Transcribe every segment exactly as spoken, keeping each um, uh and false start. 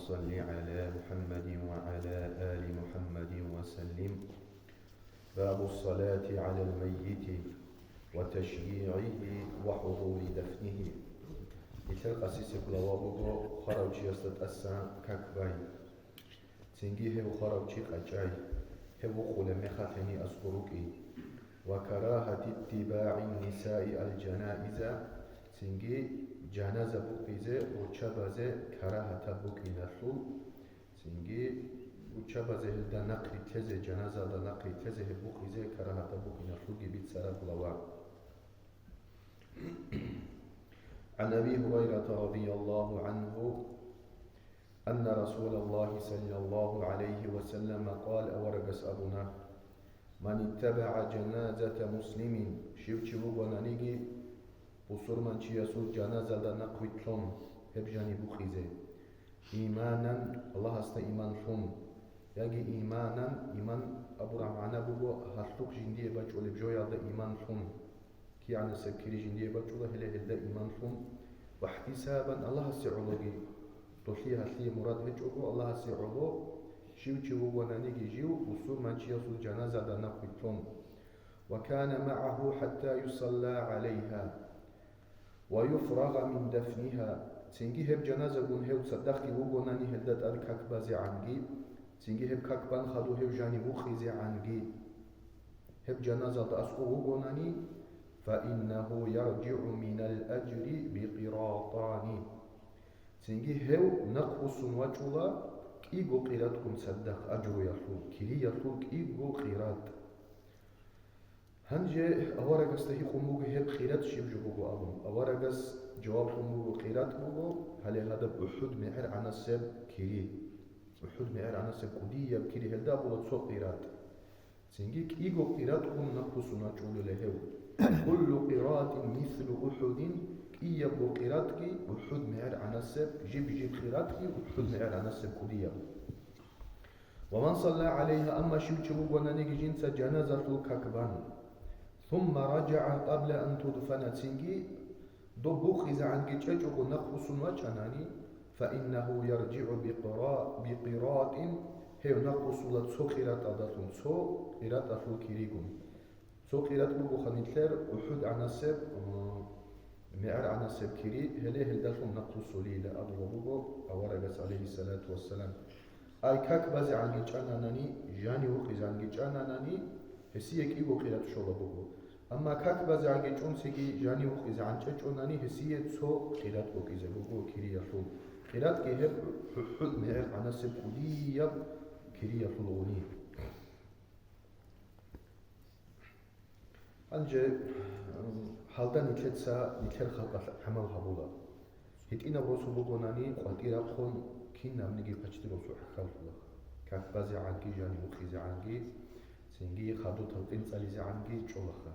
صل على محمد وعلى آل محمد وسلم. باب الصلاة على الميت وتشييعه وحضور دفنه. Нилъер къасисеб глава буго хварав чиясда тӀаса как бай. Цинги гьев хварав чи къачӀай, гьев вукъулеб мехалъ гьениб аскӀор рукӀин. وكراهة اتباع النساء الجنائز, цинги жаназа букъизе руччабазе карагьатаб букӀиналъул, цинги руччабазе гьелда нахъ рилълъезе, жаназаялда нахъ рилълъезе гьеб букъизе карагьатаб букӀиналъулги бицараб глава. عن أبي هريرة رضي الله عنه أن رسول الله صلى الله عليه وسلم قال, аварагас абуна: من اتبع جنازة مسلم, щив чи вугонаниги бусурманчиясул жаназаялда нахъ вилълъун гьеб жаниб букъизе, إيمانا, Аллагьасда иман лъун, яги إيمانا, иман абураб магӀна буго гьалъухъ жиндие бачӀулеб жоялда иман лъун. КигӀанасеб кири жиндие бачӀула, гьеле гьелда иман лъун, واحتسابا, Аллагьасе гӀологи, долъие гьалъие мурад гьечӀого Аллагьасе гӀоло, щив чи вугонаниги жив бусурманчиясул жаназаялда нахъ вилълъун. وكان معه حتى يصلى عليها ويفرغ من دفنها, цинги гьеб жаназагун гьев цадахъги вугонани гьелда тӀад как базегӀанги, цинги гьеб как бан хадув гьев жанив вукъизегӀанги. Гьеб жаназаялда аскӀов вугонани, فإنه يرجع من الأجر بقراطان, цинги гьев нахъвуссун вачӀула кӀиго къиратгун цадахъ ажруялъул, кириялъул кӀиго къират. Гьанже аварагасда гьикъун буго гьеб къират щиб жо буго абун. Аварагас жаваблъун буго: къират буго, гьале гьадаб УхӀуд мегӀергӀанасеб кири. УхӀуд мегӀергӀанасеб кӀудияб кири, гьелда абула цо къират. Цинги кӀиго къиратгун нахъвуссун вачӀулила гьев. كل قيراط مثل أحد, кӀиябго къиратги УхӀуд мегӀергӀанасеб, жиб-жиб къиратги УхӀуд мегӀергӀанасеб кӀудияб. ومن صلى عليها, амма щив чи вугонаниги жинца жаназалъул как бан, ثم رجع قبل أن تدفن, цинги доб букъизегӀанги чӀечӀого нахъвуссун вачӀанани, فإنه يرجع بقرا-, بقراط, гьев нахъвуссула цо къираталдалъун, цо къираталъул киригун. Цо къират бугоха нилъер УхӀуд гӀанасеб, а, мегӀер гӀанасеб кири, гьеле гьелдалъун нахъвуссулила абула буго аварагас, гӀалайгьиссалату вассалам. Ай как базегӀанги чӀананани, жанив вукъизегӀанги чӀананани, гьесие кӀиго къират щола буго. Амма как базегӀанги чӀунциги жанив вукъизегӀан чӀечӀонани, гьесие цо къират букӀизе буго кириялъул. Къиратги гьеб УхӀуд мегӀер гӀанасеб кӀудияб кириялъул гъуни. Гьанже, м, гьалда нилъеца нилъер халкъалъ гӀамал гьабула. ГьитӀинаб росу бугонани, къватӀир рахъун кинабниги пачтиросу гӀахьаллъула. Как базегӀанги, жанив вукъизегӀанги, цинги хадур талкъин цӀализегӀанги чӀолаха.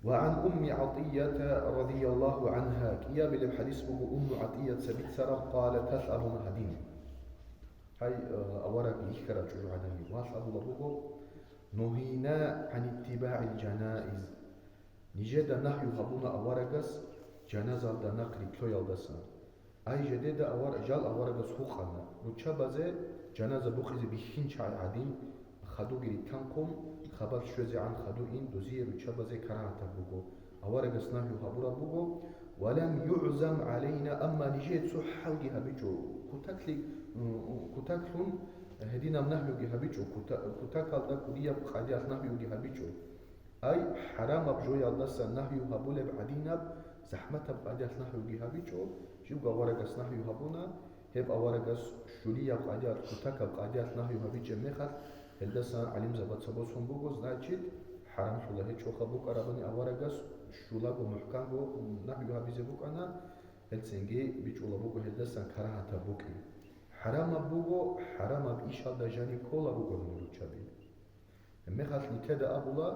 وعن أم عطية رضي الله عنها, кӀиабилеб хӀадис буго Умму ГӀатӀияца бицараб, قالت, гьалъ абуна гьадин. Гьай, э, авараг йихьараб чӀужугӀаданги, гьалъ абула буго: نهينا عن اتباع الجنائز. Нижеда нагью гьабуна аварагас жаназалда нахъ рилълъоялдаса. Ай, жедеда авар-, жал аварагас гьукъана, руччабазе жаназа букъизе бихьинчагӀи гӀадин, хадуги рилълъанхъун, хабалъ щвезегӀан хадуин, дозие руччабазе карагьатаб буго. Аварагас нагью гьабураб буго: ولم يعزم علينا, амма нижее цо хӀалги гьабичӀо, кутаклъи-, м, кутаклъун гьединаб нагьюги гьабичӀо, кута-, кутакалда кӀудияб къайдаялъ нагьюги гьабичӀо. Ай, хӀарамаб жоялдаса нагью гьабулеб гӀадинаб, захӀматаб къайдаялъ нагьюги гьабичӀо, живго аварагас нагью гьабуна, гьеб аварагас щулияб къайдаялъ, кутакаб къайдаялъ нагью гьабичӀеб мехалъ, гьелдасан гӀалимзабаца босун буго, значит, хӀарамлъула гьечӀоха букӀарабани аварагас щулаго мухӀканго нагью гьабизе букӀана, гьелцинги бичӀчӀула буго гьелдасан карагьатаб букӀин. ХӀарамаб буго, хӀарамаб ишалда жаниб ккола бугони руччаби. Гьебмехалъ нилъеда абула,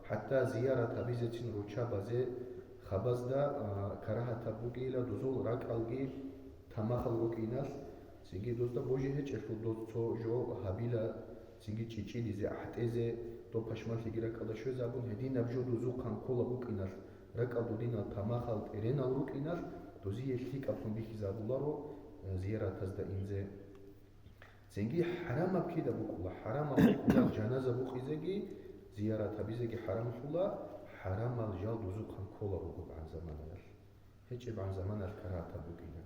хӀатта зиярат гьабизецин руччабазе, хабазда, а, карагьатаб букӀила дозул ракӀалги тамахал рукӀиналъ, цинги дозда божи гьечӀелъул доз цо жо гьабила, цинги чӀичӀилизе, ахӀтӀезе, доб пашманлъиги ракӀалда щвезабун, гьединаб жо дозухъан ккола букӀиналъ, ракӀал додинал тамахал, тӀеренал рукӀиналъ, дозие лъикӀаблъун бихьизабуларо, э, зияратазда инзе. Цинги хӀарамаб кида букӀула, хӀарамаб букӀула жаназа букъизеги, зиярат гьабизеги хӀарамлъула, хӀарамал жал дузухъан ккола ругебгӀан заманаялъ. ГьечӀебгӀан заманаялъ карагьатаб букӀина.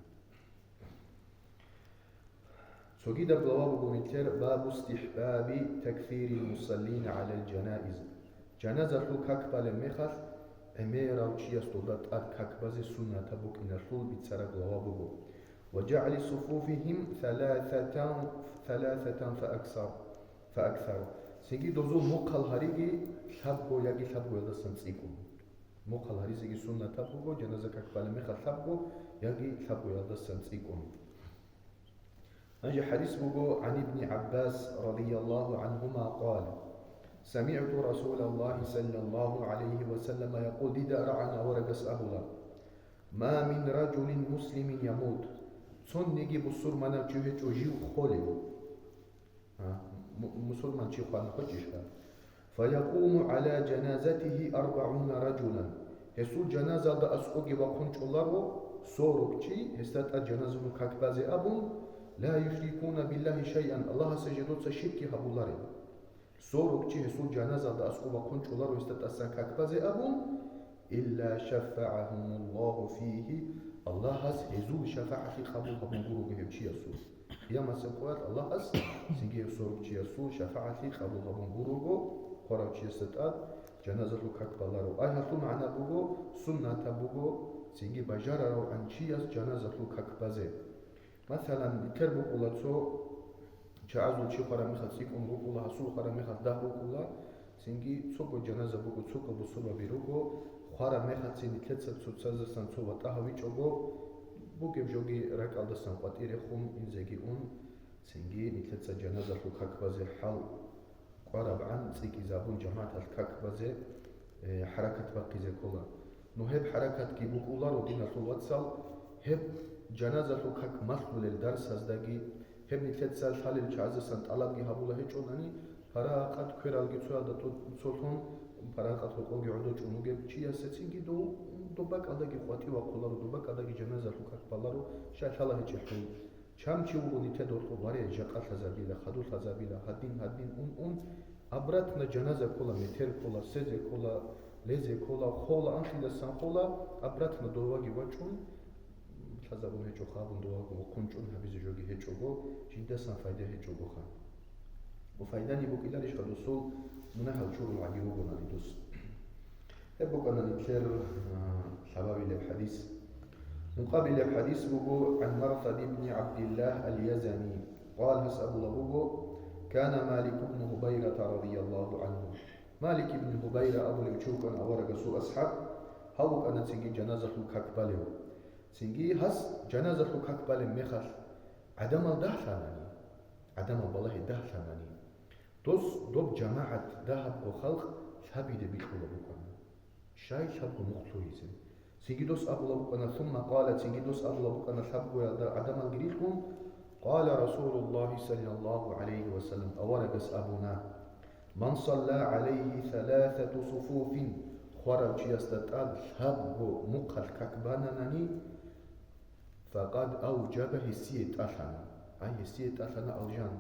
Цогидаб глава буго нилъер: «Бабу истихӀбаби таксирил мусаллина гӀалал жанаиз». Жаназалъул как балеб мехалъ, гӀемерав чиясда тӀад как базе суннатаб букӀиналъул бицараб глава буго. «Ва жагӀли суфуфихим саласатан, саласатан фа аксар, фа аксар». Цинги дозул мухъал гьариги лъабго яги лъабгоялдасан цӀикӀкӀун. Мухъал гьаризеги суннатаб буго, жаназа как балеб мехалъ лъабго яги лъабгоялдасан цӀикӀкӀун. Гьанже хӀадис буго: «ГӀан ибни ГӀаббас радияллагьу гӀангьума къала: СамигӀту Расулаллагьи саллаллагьу гӀалайгьи ва саллама якъул», дида рагӀана аварагас абула: «Ма мин ражулин муслимин ямут», цониги бусурманав чи гьечӀо жив холев. А, му-, мусурман чи хвана хочӀищха? «Фаякъуму гӀала жаназатигьи арбагӀуна ражулан». Гьесул жаназалда аскӀоги вахъун чӀоларо сорок чи, гьесда тӀад жаназалъул как базе абун, «ла юшрикуна биллагьи шайъан», Аллагьасе жидеца ширкги гьабуларел. Сорок чи гьесул жаназалда аскӀоб вахъун чӀоларо гьесда тӀасан как базе абун, «илла шаффагӀагьумуллагьу фигьи», Аллагьас гьезул шафагӀатлъи къабул гьабун гурого гьев чиясул. Къиямасеб къоялъ Аллагьас цинги гьев сорок чиясул шафагӀатлъи къабул гьабун гурого, хварав чиясда тӀад жаназалъул как баларо. Ай гьалъул магӀна буго, суннатаб буго, цинги бажараравгӀан чияс жаназалъул как базе. Масалан, нилъер букӀула цо чагӀазул чи хвараб мехалъ цӀикӀкӀун рукӀула, гьасул хвараб мехалъ дагь рукӀула, цинги цого жаназа буго, цого бусурбаби руго, хвараб мехалъ цин нилъеца цоцаздасан цо ватӀа гьавичӀого, бугеб жоги ракӀалдасан къватӀире хун инзеги ун, цинги нилъеца жаназалъул как базе хӀал кӀварабгӀан цӀикӀкӀизабун жамагӀаталъ как базе, э, хӀаракат бахъизе ккола. Ну, гьеб хӀаракатги букӀуларо, диналъул вацал, гьеб жаназалъул как малъулел дарсаздаги, гьеб нилъеца лъалел чагӀаздасан тӀалабги гьабула гьечӀонани, паракъат квералги цоялда тӀо-, цолъун, паракъат гьоркьоги гӀодочӀун вугев чиясецинги дов-, доб бакӀалдаги къватӀив вахъуларо, доб бакӀалдаги жаназалъул как баларо, щай лъала гьечӀелъул. Чам чи вуго нилъеда гьоркьоб: «Варе, жакъа лъазабила, хадур лъазабила, гьадин, гьадин», ун-ун, обратно жаназа ккола, метер ккола, сезе ккола, лезе ккола, хола, анлъидасан хола, обратно доваги вачӀун, лъазабун гьечӀо хабун, доваги вахъун чӀун гьабизе жоги гьечӀого, жиндасан пайда гьечӀогоха. Ва пайдани букӀиларищха досул мунагьал чурул гӀаги вугонани дос? Гьеб букӀана нилъер, а, лъабабилеб хӀадис. Мукъабилеб хӀадис буго гӀан Марсад ибни ГӀабдиллагь ал-Язани. Къала, гьас абула буго: «Кана Малик ибну Гьубайрата радияллагьу гӀангьу». Малик ибн Гьубайра абулев чи вукӀана аварагасул асхӀаб, гьав вукӀана цинги жаназалъул как балев. Цинги гьас жаназалъул как балеб мехалъ гӀадамал дагьлъанани, гӀадамал балагье дагьлъанани, дос доб жамагӀат дагьабго халкъ лъабиде бикьула букӀана. Щай лъабго мухъ лъугьизе? Цинги дос абула букӀана, сумма къала, цинги дос абула букӀана лъабгоялда гӀадамалги рилъун: «Къала Расулуллагьи саллаллагьу гӀалайгьи ва саллам», аварагас абуна: «Ман салла гӀалайгьи саласату суфуфин», хварав чиясда тӀад лъабго мухъалъ как бананани, «Факъад авжаба», гьесие тӀалъана. Ай, гьесие тӀалъана алжан.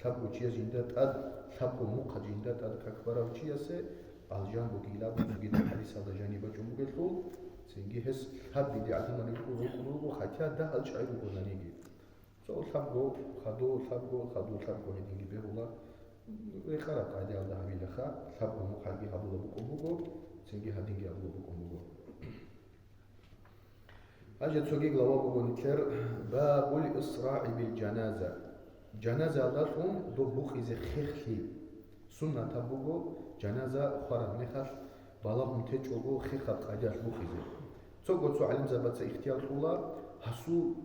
Лъабго чияс жинда тӀад, лъабго мухъа жинда тӀад как барав чиясе алжан бугилан бугеб хӀадисалда жаниб бачӀун бугелъул, цинги гьес лъаб диде гӀадамал рукӀун руго, хотя дагьал чӀай ругонаниги. Цо лъабго, хадур лъабго, хадур лъабго гьединги бегьула. Рекъараб къайдаялда гьабилаха, лъабго мухъалги гьабула букӀун буго, цинги гьадинги гьабула букӀун буго. Гьанже цоги глава буго нилъер: «Бабул исраъи бил жаназа». Жаназаялдалъун доб букъизе хехлъи суннатаб буго, жаназа хвараб мехалъ балагьун течӀого хехаб къайдаялъ букъизе. Цого цо гӀалимзабаца ихтияр кьула, гьасул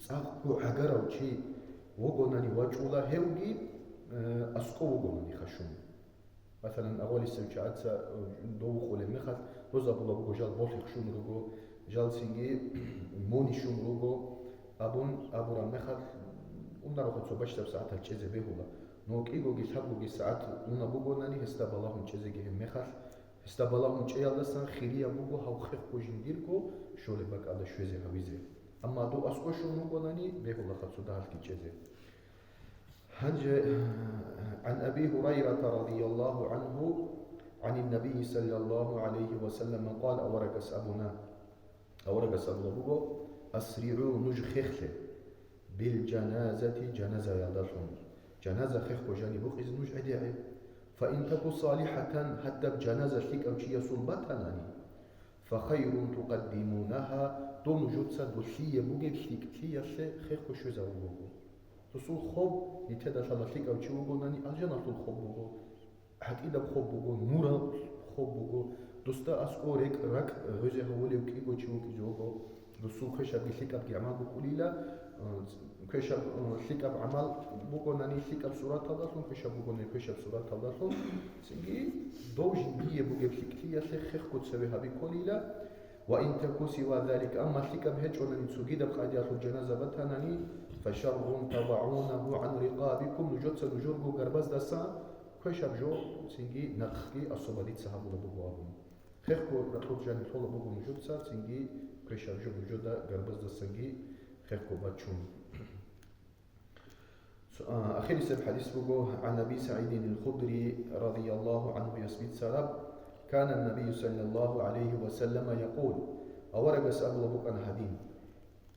цӀакъго гӀагарав чи вугонани вачӀула, гьевги, э, аскӀов вугонани хашун. Масалан, агъвалисев чагӀаца, э, дов вукъулеб мехалъ, доз абула буго, жал болъихъ щун руго, жал цинги мони щун руго, абун абураб мехалъ, унарухъа цо бащдаб сагӀаталъ чӀезе бегьула. Но кӀигоги лъабгоги сагӀат уна бугонани, гьесда балагьун чӀезеги гьеб мехалъ, гьесда балагьун чӀеялдасан хирияб буго гьав хехго жиндирго щолеб бакӀалда щвезе гьавизе. Амма дов аскӀов щун вугонани, бегьулаха цо дагьалъги чӀезе. Гьанже, гӀан Аби Гьурайрата радияллагьу гӀангьу, гӀанин Набийи саллаллагьу гӀалайгьи ва саллама къала, аварагас абуна, аварагас абула буго: «АсригӀу», нуж хехлъе, «бил жаназати», жаназаялдалъун. Жаназа хехго жаниб букъизе нуж гӀедегӀе. «Фа ин таку салихӀатан», гьадаб жаназа лъикӀав чиясул батанани, «фа хайрун тукъаддимунагьа», дов нужеца долъие бугеб лъикӀлъиялъе хехго щвезавулего. Досул хоб, нилъеда лъала лъикӀав чи вугонани, алжаналъул хоб буго, гӀатӀидаб хоб буго, нураб хоб буго, досда аскӀов рекӀ-, ракӀ гьезе гьавулев кӀиго чи вукӀизе вуго. Досул квешабги лъикӀабги гӀамал букӀулила, э, квешаб, э, лъикӀаб гӀамал бугонани, лъикӀаб сураталдалъун, квешаб бугонани, квешаб сураталдалъун, цинги дов жиндие бугеб лъикӀлъиялъе хехго цеве гьаби кколила. «Ва ин таку сива залик», амма лъикӀаб гьечӀонани цогидаб къайдаялъул жаназа батанани, «фа шаррун табагӀунагьу гӀан рикъабикум», нужеца нужерго гарбаздаса квешаб жо, цинги нахъги особо дица гьабула буго абун. Хехго ракьул жаниб лъола буго нужеца, цинги квешаб жо нужеда гарбаздасаги хехго бачун. Цо-, а, ахирисеб хӀадис буго, гӀан Аби СагӀидин ал-Худри радияллагьу гӀангьу ясбицараб, «Кана набию саллаллагьу гӀалайгьи ва саллама якъул», аварагас абула букӀана гьадин: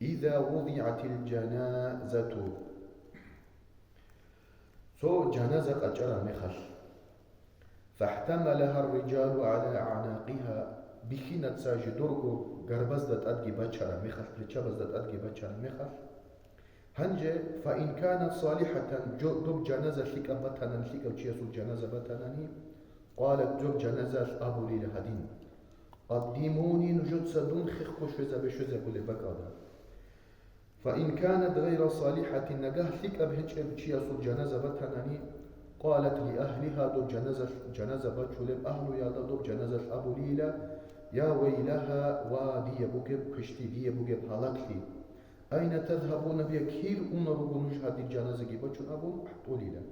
«Иза вудигӀатил жаназату», цо жаназа къачӀараб мехалъ, «фахӀтамалагьар риджалу гӀала аънакъигьа», бихьинаца жидерго гарбазда тӀадги бачараб мехалъ, плечабазда тӀадги бачараб мехалъ. Гьанже, «фа ин канат салихӀатан», жо-, доб жаназа лъикӀаб батанани, лъикӀав чиясул жаназа батанани, «къалат», доб жаназалъ абулила гьадин: «къаддимуни», нужеца дун хехго щвезабе, щвезабулеб бакӀалда. «Фа ин канат гъайра салихӀатин», нагагь лъикӀаб гьечӀеб чиясул жаназа батанани, «къалат ли агьлигьа», доб жаназа, жаназа бачулеб агьлуялда доб жаназалъ абулила: «Я вайлагьа», ва дие бугеб квешлъи, дие бугеб гьалаглъи. «Айна тазгьабуна бигьа», кир унел руго нуж гьадир жаназаги бачун абун ахӀтӀулила.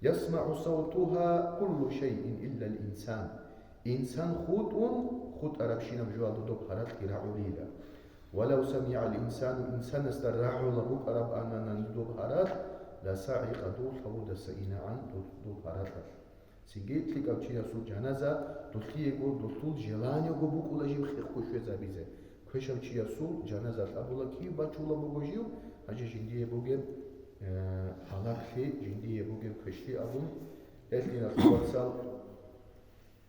«ЯсмагӀу савтугьа куллу шайин иллал инсан». Инсан хутӀун, хутӀарабщинаб жоялда доб гьаракьги рагӀулила. «Валав самигӀал инсану», инсанасда рагӀула букӀараб ананани доб гьаракь, «ласагӀикъа», дов лъавудаса инагӀан доб, доб гьаракьалъ. Цинги лъикӀав чиясул жаназа, долъиего, долъул желаниего букӀула жив хехго щвезабизе. Квешав чиясул жаназалъ абула, кив бачула буго жив, гьанже жиндие бугеб, э, гьалаглъи, жиндие бугеб квешлъи абун, гьелъ, диналъул вацал,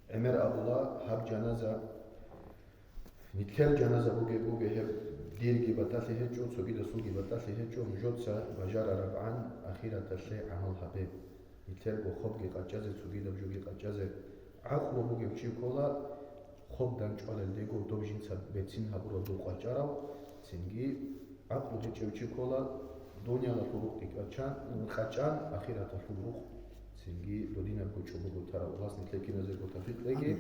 гӀемер абула, гьаб жаназа, нилъер жаназа бугеб буго, гьеб дирги батӀалъи гьечӀо, цогидасулги батӀалъи гьечӀо, нужеца бажарарабгӀан ахираталъе гӀамал гьабе. Нилъерго хобги къачӀазе, цогидаб жоги къачӀазе. ГӀакълу бугев чи ккола, хоб дандчӀвалелдего доб жинца берцин гьабуралдул къачӀарав, цинги гӀакълу гьечӀев чи ккола, дуниялалъул рукъги къачан, къачӀан, ахираталъул рукъ, цинги додинабго чӀобого тарав. Аллагьас нилъер киназего тавфикъ кьеги,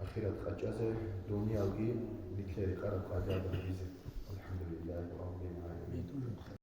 ахират къачӀазе, дуниялги нилъер рекъараб къайдаялда гьабизе. АлхӀамдулиллагьи раббил гӀаламин.